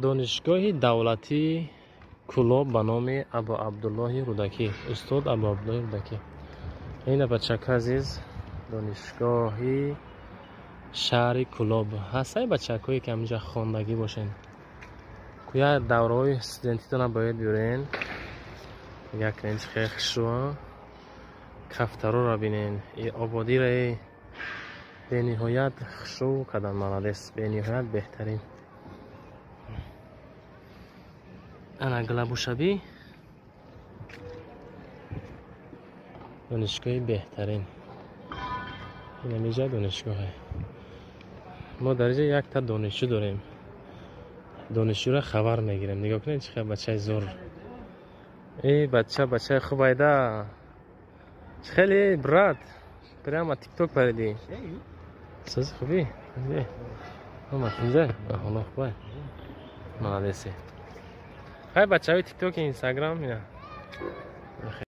Донишгоҳи давлатии Кӯлоб ба номи Абу Абдуллоҳи Рӯдакӣ, устод Абу Абдуллоҳи Рӯдакӣ. Ина, бачака азиз, донишгоҳи шаҳри Кӯлоб. Ҳастаи бачакҳое, ки ҳаминҷа хондагӣ бошен, куя давраҳои студентитона бояд биёрен. Нигоҳ кунед, чӣ хеле хушрӯ. Кафтароро бинен, ободиро бениҳоят хушрӯ кардан. Молодец, бениҳоят беҳтарин. Ана глабушабӣ, донишгоҳи беҳтарин. Инамиҷа донишгоҳе. Мо дар инҷа якта донишҷӯ дорем, донишҷӯро хабар мегирем. Нигоҳ кунед, чӣ хел бачаи зур. Э, бача, бачаи хуб айда. Чӣ хеле, брат, прямо тикток париди. Сози хубӣ, омад инҷа. Ҳоло хубай, молодец. Хай, бачаҳои тиктоки, инстаграм ина.